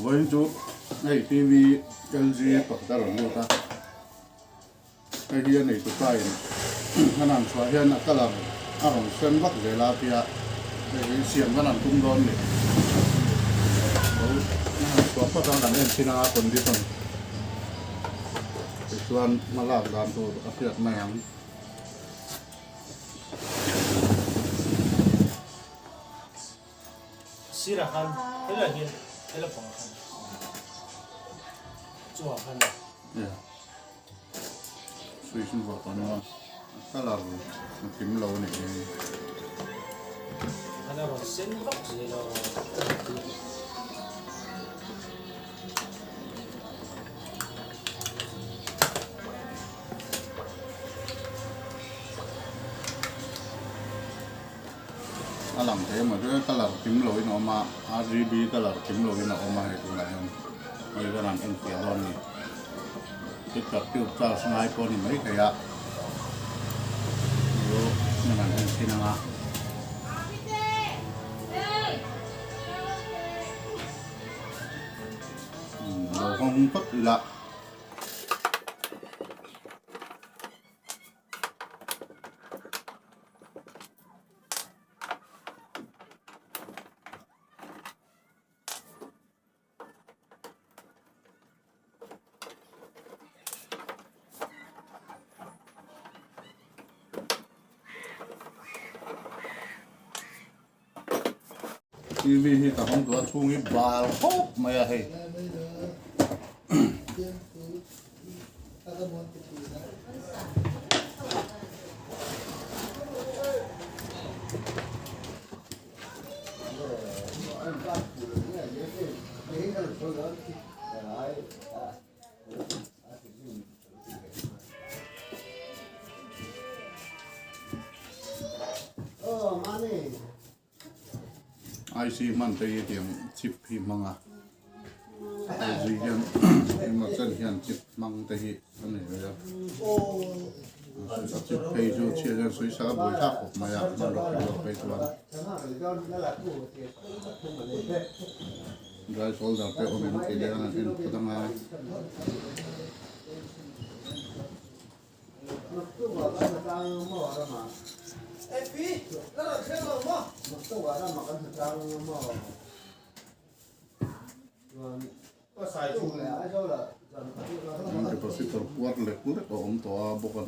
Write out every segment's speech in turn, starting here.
Vawiin chu hei TV LG pakhat a rawn lut a, hei hi a neitu pa in a nan chhuah hian a colour a rawn sen vak zel a tia hei hi siam kan han tum dawn ni. Lo a han chhuah phawt a kan en thin anga condition tichuan hma lak dan tur a hriat mai ang. Sirah khan helaiah hian hela pangah khan chungah khan Yeah. Switch in vuah tawh a colour a kim lo a nih hi. Khan a rawn sen vak zel a. A lang thei emaw chu colour kim lo in a awm a RGB colour kim lo in a awm a hei tunah hian hei hian an enfiah dawn a ni picture tube charge ngai pawh a ni maithei a chu hmun an en thin ang a. Lo hawng phawt ila. TV hi ka hawng tawh a chhung hi bal khawp mai a hei. IC hman te hi tiang chip hi hmang a hei hian engemaw chen hian chip hmang te hi a nei ve a a chip phei chu chhiat hian sawi sak a buai thlak khawp mai a hmanraw phei lo phei chuan dry shoulder te awm em tih te an en phawt ang a. Capacitor puar lek lek a awm tawh a bawk a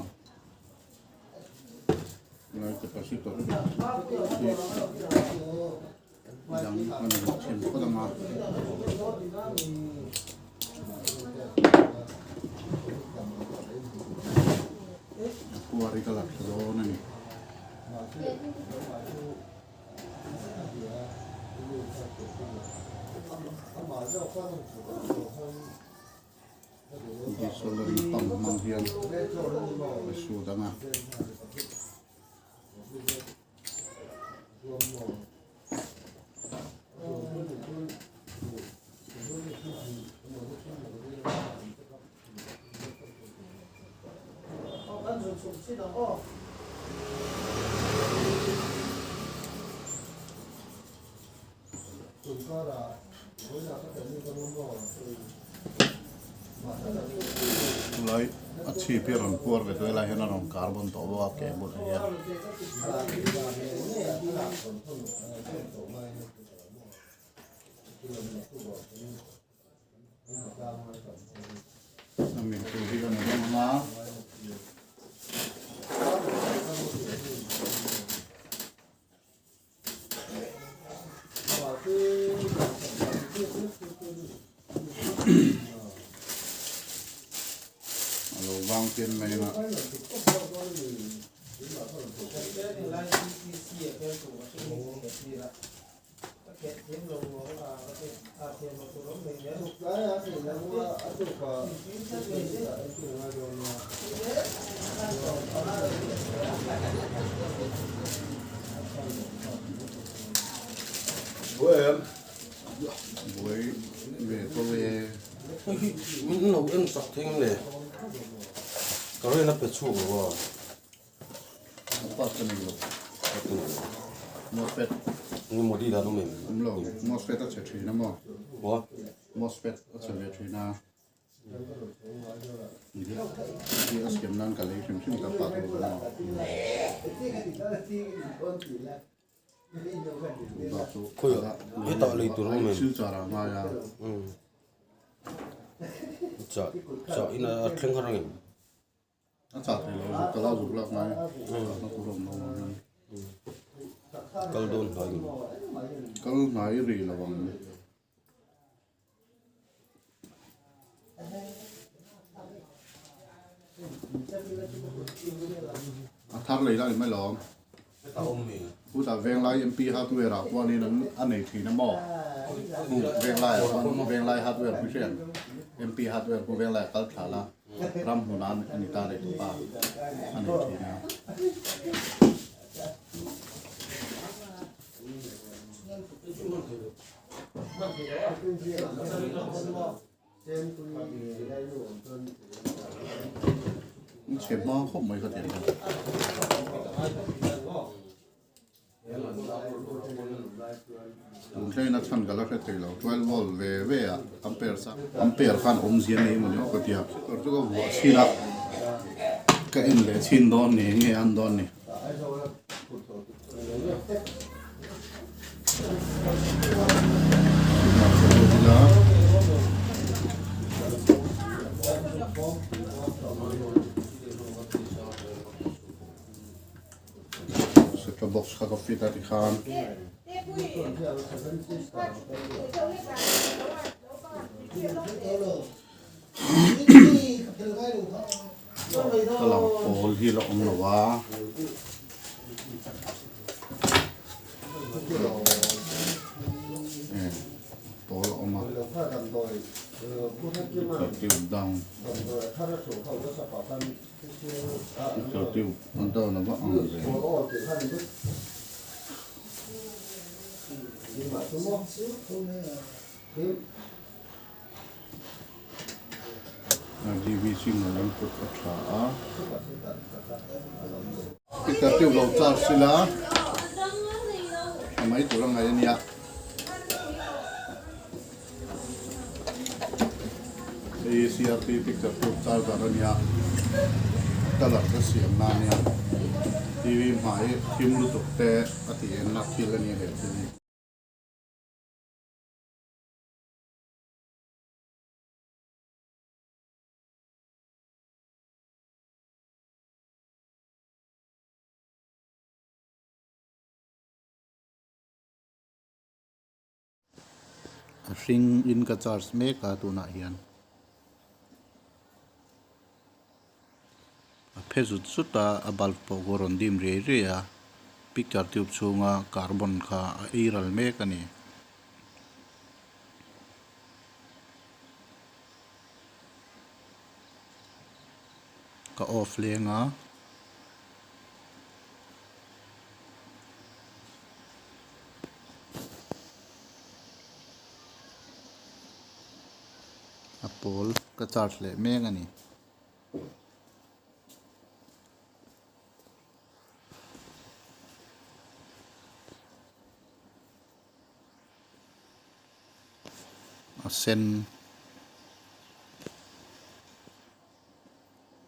lai capacitor hi dang a ni thin phawt ang a. A puar hi ka la thla dawn a ni. Soldering pump hmang hian a sut ang a. Chulai a chhip hi a rawn puar ve tawh helai hian a rawn carbon tawh bawk a ke bulah hian. A mit tur hi kan ring ang a. A lo vang pian mai ang a. Buai ve tho e. Hei hi min lo en chak thei ngam le. Current a pe chhuak lo a. A pass ka nei lo. Mosfet. Nge modi dan awm em? Awm lo. Mosfet a chhe thin a maw? Wa. Mosfet a chhe ve thin a. Hi a siam nan ka lei hrim hrim ka pa tur a ni. Khawiah hetah lei tur awm em? Silchar ah ngai a. Chah chah in a thleng har ang em? A chah thei lo zuk ka la zuk lak ngai chahna tur awm lo ang hian. Kal dawn hnai ngei. Kal hnai rih lo ang. A thar lei la ni mai lo. Chutah Venglai MP hardware ah khuanin an a nei thin a maw? Venglai ah khuan Venglai hardware pu hriat MP hardware pu Venglai ah kal thla la ram hmun ah a ni ta leh tupa a nei thin a. Chhe hma khawp mai kha tiang hian. Tun thlengin a chhan ka la hre thei lo. 12 volt ve ve a ampere sa ampere khan awmzia nei emaw ni aw ka ti a. Tur chu ka vuah chhin a, ka en leh chhin dawn ni nge an dawn ni. Set-top box kha ka fit a tikhan. Ka lang pawl hi la awm lo a. Pawl a awm a. Tube down. Tube down a va ang ve. RGB signal input a tha a. Speaker tube lo charge ila a mai tur a ngaih a nia. Hei CRT picture tube charger a nia. Colour te siam na a nia. TV hmai thim lutuk te a tih enna thil a nia he thil hi. A hring in ka charge mek a tunah hian a phe zut zut a a bulb pawh khu a rawn dim riai riai a picture tube chhunga carbon kha a ei ral mek a ni. Ka off leng a. A pawl ka charge leh mek a ni. A sen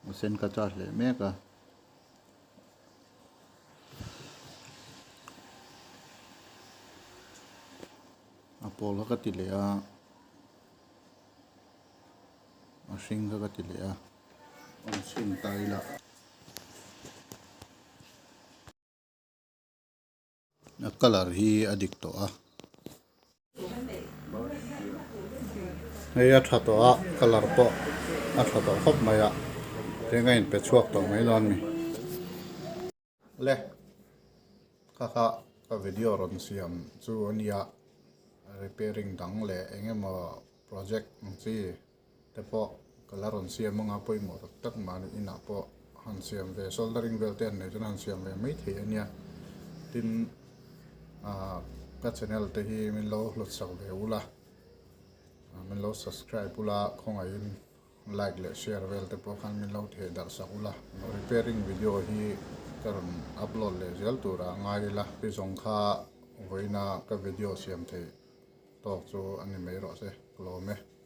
a sen ka charge leh mek a. A pawl kha ka ti leh a a hring kha ka ti leh a. An chhin ta ila. A colour hi a dik tawh a. Hei a tha tawh a colour pawh a tha tawh khawp mai a eng a inpe chhuak tawh mai dawn a ni. Le kha kha ka video rawn siam chu a nia repairing dang leh eng emaw project ang chi te pawh ka la rawn siam anga pawimawh tak tak mahni inah pawh han siam ve soldering vel te an nei chuan han siam ve mai thei a nia tin ah ka channel te hi min lo hlawt sak ve ula min lo subscribe ula khawngaihin like leh share vel te pawh khan min lo theh darh sak ula repairing video hi ka rawn upload leh zel turah a ngai ila ti zawng kha vawiina ka video siam theih tawk chu a ni mai rawh se. Lawm e.